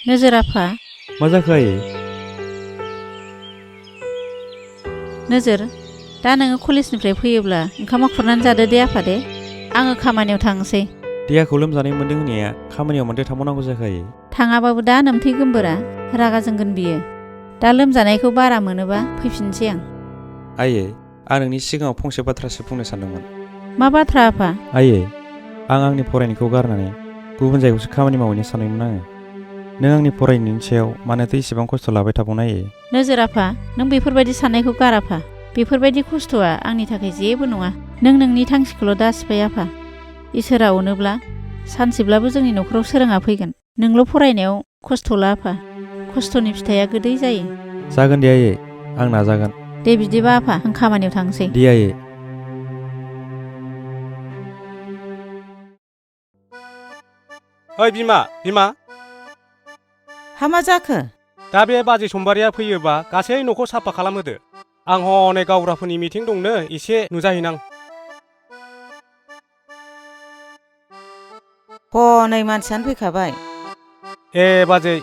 नोजोर आफा मा जाखो आयै? नोजोर दा नोङो कलेजनिफ्राय फैयोब्ला ओंखामा खुरनानै जादो दे आफा दे आङो खामानियाव थांसै। देहाखौ लोमजानाय मोन्दों होननाया खामानियाव मानोथो थांबावनांगौ जाखो आयै? थाङाबाबो दा नोमथै गोमबोरा रागा जोंगोन बियो। दा लोमजानायखौ बारा मोनोबा फैफिनसै आं। आयै आं नोंनि सिगाङाव फंसे बाथ्रासो बुंनो सानदोंमोन। मा बाथ्रा आफा? आयै आं आंनि फरायनायखौ गारनानै गुबुन जायगायावसो खामानि मावहैनो सानदोंमोन आङो। नों आंनि फरायनायनि सायाव मानोथो इसेबां खस्थ' लाबाय थाबावनो आयै? नोजोर आफा नों बेफोरबायदि साननायखौ गार आफा। बेफोरबायदि खस्थ'आ आंनि थाखाय जेबो नङा। नों नोंनि थांखिखौल' दा सिफाय आफा। इसोरा अनोब्ला सानसेब्लाबो जोंनि न'खराव सोराङा फैगोन। नोंल' फरायनायाव खस्थ' ला आफा। खस्थ'नि फिथाइया गोदै जायो। जागोन दे आयै आं नाजागोन। दे बिदिबा आफा आं खामानियाव थांसै। दे आयै। ओइ बिमा हा मा जाखो? दा बे बाजै समबारिया फैयोबा गासै न'खौ साफा खालामहोदो। आं हनै गावबुराफोरनि मिटिं दंनो एसे नुजाहैनां। हनै मानसियानो फैखाबाय। ए बाजै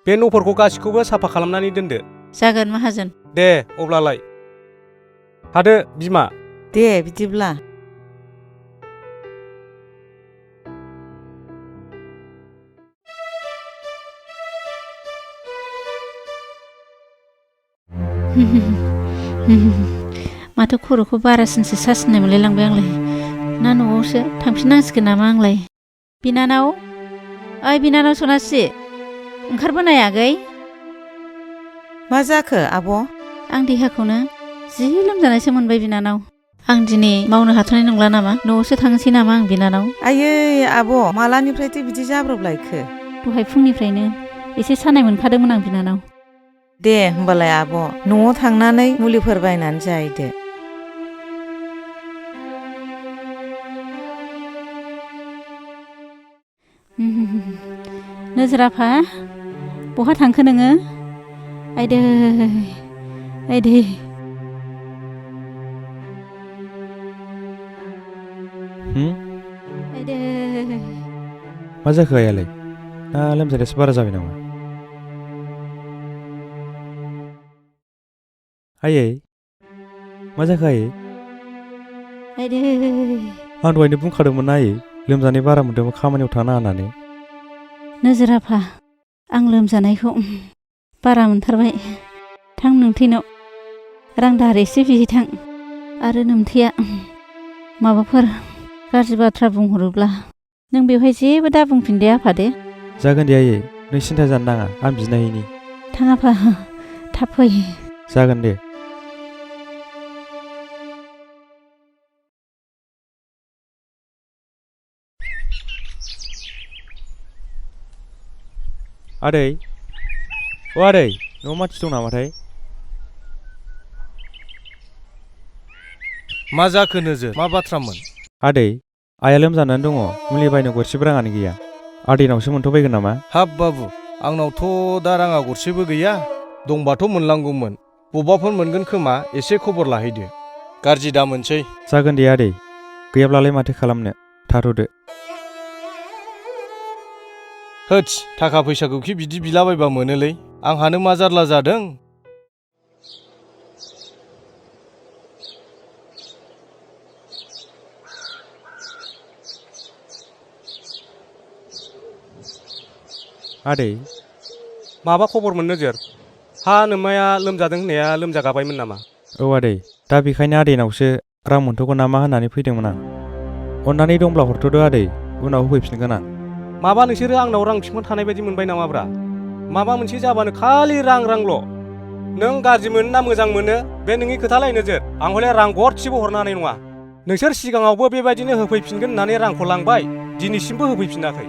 बे न'फोरखौ गासिखौबो साफा खालामनानै दोनदो। जागोन माहाजोन। दे अब्लालाय थादो बिमा। दे बिदिब्ला। माथो खर'खौ बारासिनसो सासिननाय मोनलायलांबाय आंलाय। ना न'आवसो थांफिननांसिगोन नामा आंलाय? बिनानाव ओइ बिनानाव सनास्रि ओंखारबोनाय आगै। मा जाखो आब'? आं देहाखौनो जि लोमजानायसो मोनबाय बिनानाव। आं दिनै मावनो हाथ'नाय नंला नामा? न'आवसो थांसै नामा आं बिनानाव? आयै आब' मालानिफ्रायथो बिदि जाब्रबलायखो? दहाय फुंनिफ्रायनो एसे सानाय मोनखादोंमोन आं बिनानाव। दे होमबालाय आब' न'आव थांनानै मुलिफोर बायनानै जाहैदो। नोजोर आफा बहा थांखो नोङो? आइदै आइदै। आइदै। मा जाखो आइयालाय? ना लोमजानायासो बारा जाबाय नामा? आयै मा जाखो आयै? आइदै। आं दहायनो बुंखादोंमोन ना आयै लोमजानाय बारा मोनदोंबा खामानियाव थांनाङा होननानै। नोजोर आफा आं लोमजानायखौ बारा मोनथारबाय। थां नोंथैनाव रां दाहार एसे बिहैथां। आरो नोमथैया माबाफोर गाज्रि बाथ्रा बुंहरोब्ला नों बेवहाय जेबो दा बुंफिन दे आफा दे। जागोन दे आयै नों सिन्था जानो नाङा आं बिनायहैनि। थां आफा थाब फै। जागोन दे। आदै अ आदै न'आव मानसि दं नामाथाय? मा जाखो नोजोर मा बाथ्रामोन? आदै आइया लोमजानानै दङ मुलि बायनो गरसेबो राङानो गैया। आदैनावसो मोनथ'बायगोन नामा? हाब बाबु आंनावथ' दा राङा गरसेबो गैया। दंबाथ' मोनलांगौमोन। बबावबाफोर मोनगोन खोमा एसे खबर लाहैदो। गाज्रि दा मोनसै। जागोन दे आदै गैयाब्लालाय माथो खालामनो थाथ'दो। होदस थाखा फैसाखौखि बिदि बिलाबायबा मोनोलै आंहानो मा जारला जादों। आदै माबा खबरमोन नोजोर? हा नोमाया लोमजादों होननाया लोमजागाबायमोन नामा? औ आदै दा बेखायनो आदैनावसो रां मोनथ'गोन नामा होननानै फैदोंमोन आं। अननानै दंब्ला हरथ'दो आदै उनाव होफैफिनगोन आं। माबा नोंसोरो आंनाव रां बिखुंना थानाय बायदि मोनबाय नामाब्रा? माबा मोनसे जाबानो खालि रांल'। नों गाज्रि मोनो ना मोजां मोनो बे नोंनि खोथालाय नोजोर। आं हले रां गरसेबो हरनो हानाय नङा। नोंसोर सिगाङावबो बेबायदिनो होफैफिनगोन होननानै रांखौ लांबाय दिनैसिमबो होफैफिनाखै।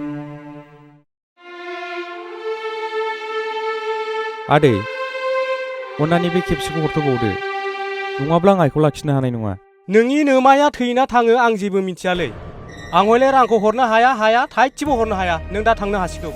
आदै अननानै बे खेबसेखौ हरथ'बावदो नङाब्ला आं आइखौ लाखिनो हानाय नङा। नोंनि नोमाया थैना थाङो आं जेबो मिथियालै। आं हले रांखौ हरनो हाया थाइसेबो हरनो हाया। नों दा थांनो हासिगौ।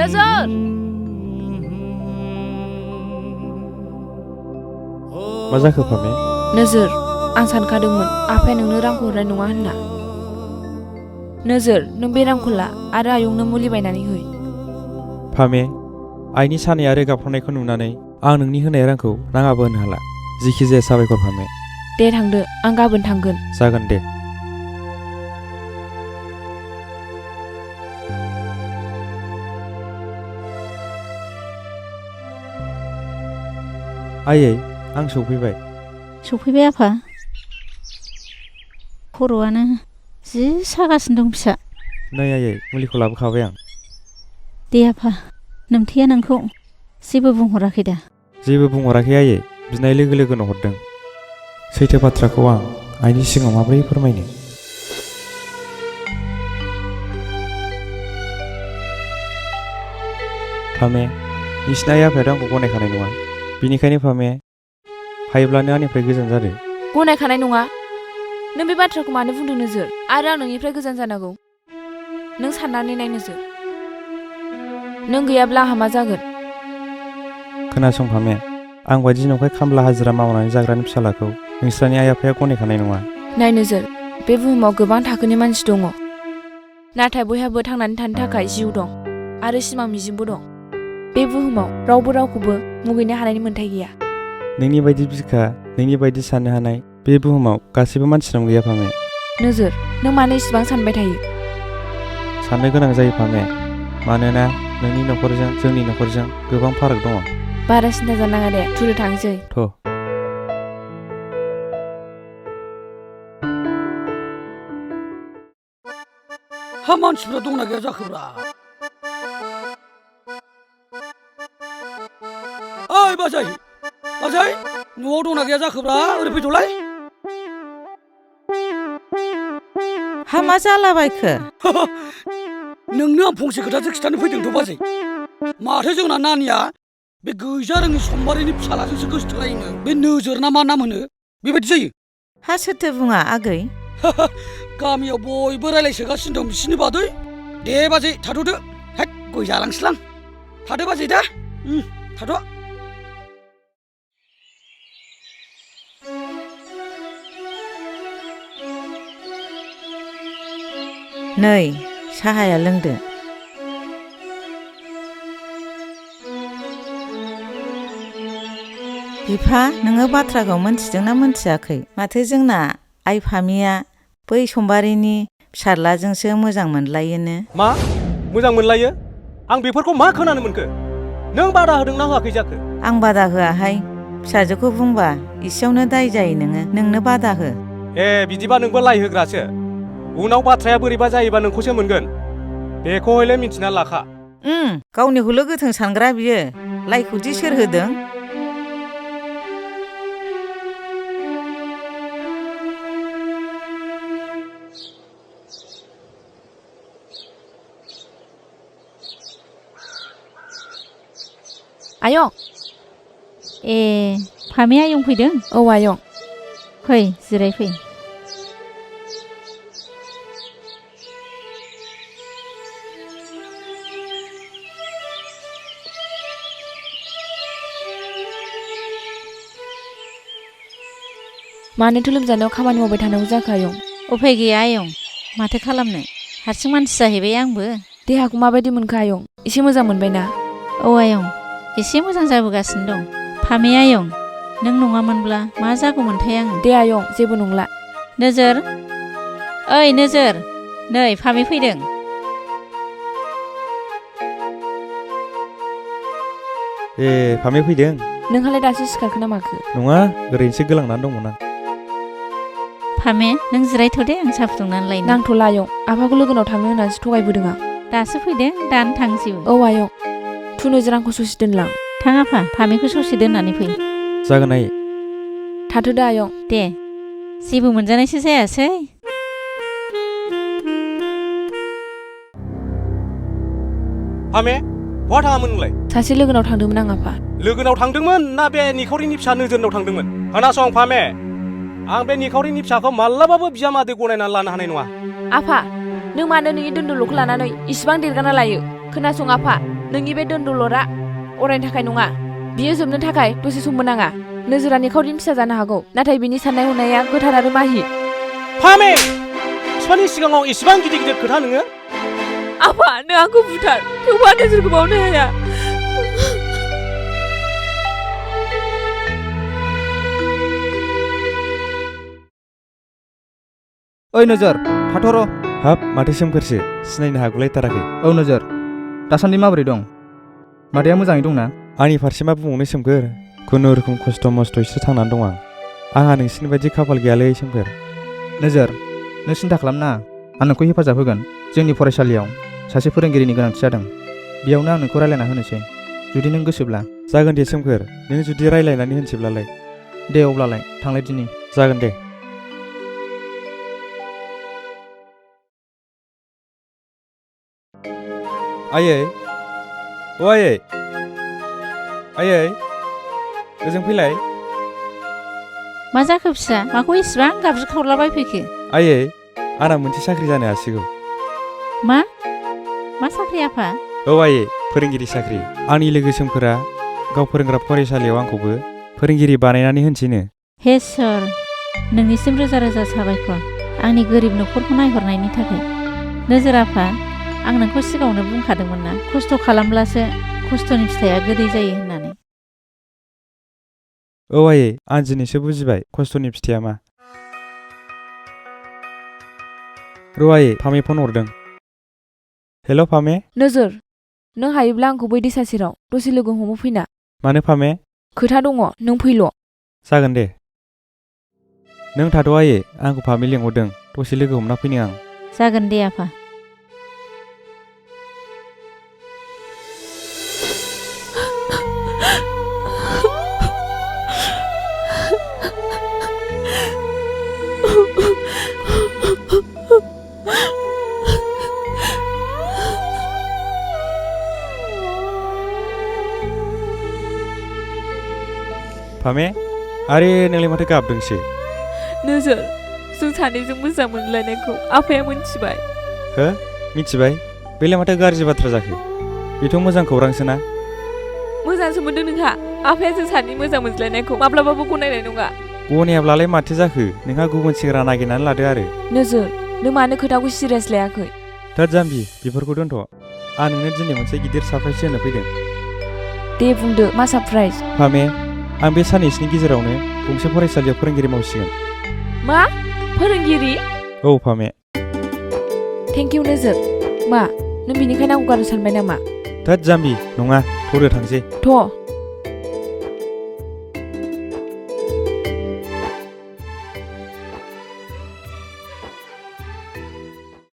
नोजोर मा जाखो फामे? नोजोर आं सानखादोंमोन आफाया नोंनो रांखौ हरनाय नङा होनना नोजोर नों बे रांखौ ला आरो आयंनो मुलि बायनानै हो फामे, आइनि सानाय आरो गाबख्रावनायखौ नुनानै आं नोंनि होनाय रांखौ नाङाबो होनो हाला। जिखि जाया साबायखर फामे। दे थांदो आं गाबोन थांगोन जागोन दे। आयै, आं सौफैबाय। सफैबाय आफा। खर'आनो जि सागासिनो दं फिसा। नै आयै, मुलिखौ लाबोखाबाय आं। दे आफा, नोमथैया नोंखौ जेबो बुंहराखै दा? जेबो बुंहराखै आयै, बिनाय लोगो लोगोनो हरदों। सैथो बाथ्राखौ आं आइनि सिगाङाव माबोरै फोरमायनो? फामे, नोंसिनि आइ आफायाथ' आंखौ गनायखानाय नङा। बिनिखायनो फामे, हायोब्लानो आंनिफ्राय गोजान जादो। गनायखानाय नङा नों बे बाथ्राखौ मानो बुंदों नोजोर आरो आं नोंनिफ्राय गोजान जानांगौ नों साननानै नाय नोजोर नों गैयाब्ला आंहा मा जागोन खोनासं फामे, आं बायदि नंखाय खामला हाजिरा मावनानै जाग्रानि फिसालाखौ नोंस्रानि आइ आफाया गनायखानाय नङा। नाय नोजोर बे बुहुमाव गोबां थाखोनि मानसि दङ नाथाय बयहाबो थांनानै थानो थाखाय जिउ दं आरो सिमां मिजिंबो दं बे बुहुमाव रावबो रावखौबो मुगैनो हानायनि मोन्थाय गैया नोंनि बायदि बिखा, नोंनि बायदि साननो हानाय बे बुहुमाव गासैबो मानसिनाव गैया फामे। नोजोर नों मानो इसिबां सानबाय थायो साननो गोनां जायो फामे, मानोना नोंनि न'खरजों जोंनि न'खरजों गोबां फाराग दङ। बारा सिन्था जानाङा दे थुलो थांसै थ' हा मानसिफ्रा दंना गैया जाखोब्रा ओइ बाजै बाजै न'आव दंना गैया जाखोब्रा ओरै फैथ'लाय हा मा जालाबायखो? नोंनो आं फंसे खोथासो खिथानो फैदोंथ' बाजै माथो जोंना नानिया बे गैजा रोङि सम्बारिनि फिसालाजोंसो गोसोथोलायोनो बे नोजोर ना मा नाम होनो बेबायदि जायो हा सोरथो बुङा आगै? गामियाव बयबो रायलायसोगासिनो दं बिसिनि बादै दे बाजै थाथ'दो हेक गय जालांसैलां थादो बाजै दे थाथ' नै साहाया लोंदो बिफा नोङो बाथ्राखौ मोनथिदोंना मोनथियाखै? माथो जोंना आइ फामिया बै सम्बारिनि फिसाज्लाजोंसो मोजां मोनलायोनो। मा मोजां मोनलायो? आं बेफोरखौ मा खोनानो मोनखो? नों बादा होदोंना होआखै जाखो? आं बादा होआहाय फिसाजोखौ बुंबा एसेयावनो दाय जायो नोंनो बादा हो। ए बिदिबा नोंबो लाइ होग्रासो उनाव बाथ्राया बोरैबा जायोबा नोंखौसो मोनगोन बेखौ हयले मिन्थिना लाखा। गावनिखौल' गोथों सानग्रा बियो लाइखौदि सोर होदों? आयं ए फामे आयं फैदों? औ आयं फै जिरायफै। मानोथो लोमजानायाव खामानि मावबाय थानांगौ जाखो आयं? उफाय गैया आयं, माथो खालामनो हारसिं मानसि जाहैबाय आंबो। देहाखौ माबायदि मोनखो आयं? एसे मोजां मोनबायना? औ आयं, एसे मोजां जाबोगासिनो दं। फामे आयं, नों नङामोनब्ला मा जागौमोनथाय आङो? दे आयं जेबो नंला। नोजोर, ओइ नोजोर, नै फामे फैदों। ए फामे फैदों? नोंहालाय दासो सिखारखो ना माखो? नङा, ओरैनोसो गोलांनानै दंमोन आं। फामे नों जिरायथ' दे, आं साहा फुदुंनानै लायनो। नांथ'ला आयं, आफाखौ लोगोनाव थांनो होननानैसो थगायबोदों आं। दासो फैदों, दानो थांसैबो। औ आयं, थुनोजोर आंखौ ससे दोनलां। थां आफा, फामेखौ ससे दोननानै फै। जागोन आयै। थाथ'दो आयं। दे, जेबो मोनजानायसो जायासै। फामे बहा थाङामोन नोंलाय? सासे लोगोनाव थांदोंमोन आं आफा। लोगोनाव थांदोंमोन ना बे निखावरिनि फिसा नोजोरनाव थांदोंमोन? खोनासं फामे, आं बे निखावरिनि फिसाखौ मालाबाबो बिजामादै गनायनानै लानो हानाय नङा। आफा, नों मानो नोंनि दोनदोल'खौ लानानै इसिबां देरगाना लायो? खोनासं आफा, नोंनि बे दोनदलरा अरायनि थाखाय नङा। बियो जोबनो थाखाय दसे समबो नाङा। नोजोरा निखावरिनि फिसा जानो हागौ, नाथाय बिनि साननाय हनाया गोथार आरो माहि। फामे बिफानि सिगाङाव एसेबां गिदिर गिदिर खोथा नोङो? आफा, नों आंखौ बुथार, थेवबो आं नोजोरखौ बावनो हाया। ओइ नोजोर, थाथ'र'। हाब माथो सोमखोरसो, सिनायनो हागौलायथाराखै। औ नोजोर, दासान्दि माबोरै दं? मादैया मोजाङै दंना? आंनि फारसे मा बुंबावनो सोमखोर, खुनुरुखुम खस्थ' मस्थ'यैसो थांनानै दं आं। आंहा नोंसिनि बायदि खाफाल गैयालै सोमखोर। नोजोर, नों सिन्था खालामनाङा, आं नोंखौ हेफाजाब होगोन। जोंनि फरायसालियाव सासे फोरोंगिरिनि गोनांथि जादों। बेयावनो आं नोंखौ रायलायना होनोसै, जुदि नों गोसोब्ला। जागोन दे सोमखोर, नों जुदि रायलायनानै होनसैब्लालाय। दे अब्लालाय, थांलाय दिनि। जागोन दे। आयै, अ आयै, आयै, ओजों फैलाय। मा जाखो फिसा? माखौ एसेबां गाबज्रिखावलाबायफैखो? आयै, आंना मोनसे साख्रि जानो हासिगौ। मा साख्रि आफा? औ आयै, फोरोंगिरि साख्रि। आंनि लोगो सोमखोरा गाव फोरोंग्रा फरायसालियाव आंखौबो फोरोंगिरि बानायनानै होनसैनो। हे सोर, नोंनिसिम रोजा रोजा साबायखर आंनि गोरिब न'खरखौ नायहरनायनि थाखाय। नोजोर आफा, आं नोंखौ सिगाङावनो बुंखादोंमोन ना, खस्थ' खालामब्लासो खस्थ'नि फिथाइया गोदै जायो होननानै। औ आयै, आं दिनैसो बुजिबाय खस्थ'नि फिथाइया मा। र' आयै, फामे फन हरदों। हेल' फामे। नोजोर, नों हायोब्ला आंखौ बै दैसा सेराव दसे लोगो हमो फैना। मानो फामे? खोथा दङ, नों फैल'। जागोन दे। नों थाथ' आयै, आंखौ फामे लिंहरदों, दसे लोगो हमना फैनो आं। जागोन दे आफा। फामे, आरे नोंलाय माथो गाबदोंसो? नोजोर, जों सानैजों मोजां मोनलायनायखौ आफाया मोनथिबाय। हो? मिथिबाय? बेलाय माथो गाज्रि बाथ्रा जाखो? बेथ' मोजां खौरांसो ना? मोजांसो मोनदों नोंहा। आफाया जों सानैनि मोजां मोनज्लायनायखौ माब्लाबाबो गनायनाय नङा। गनायाब्लालाय माथो जाखो? नोंहा गुबुन सेंग्रा नागिरनानै लादो आरो। नोजोर, नों मानो खोथाखौ सिरियास लायाखै? थोद जाम्बि, बेफोरखौ दोनथ'। आं नोंनो दिनै मोनसे गिदिर सारप्राइज होनो फैदों। दे बुंदो, मा सारप्राइज? फामे, आं बे साननैसोनि गेजेरावनो गंसे फरायसालियाव फोरोंगिरि मावसिगोन। मा? फोरोंगिरि? औ फामे। थेंक इउ नोजोर। मा, नों बिनिखायनो आंखौ गारनो सानबाय नामा? थोद जाम्बि, नङा, थ'दो थांसै। थ'।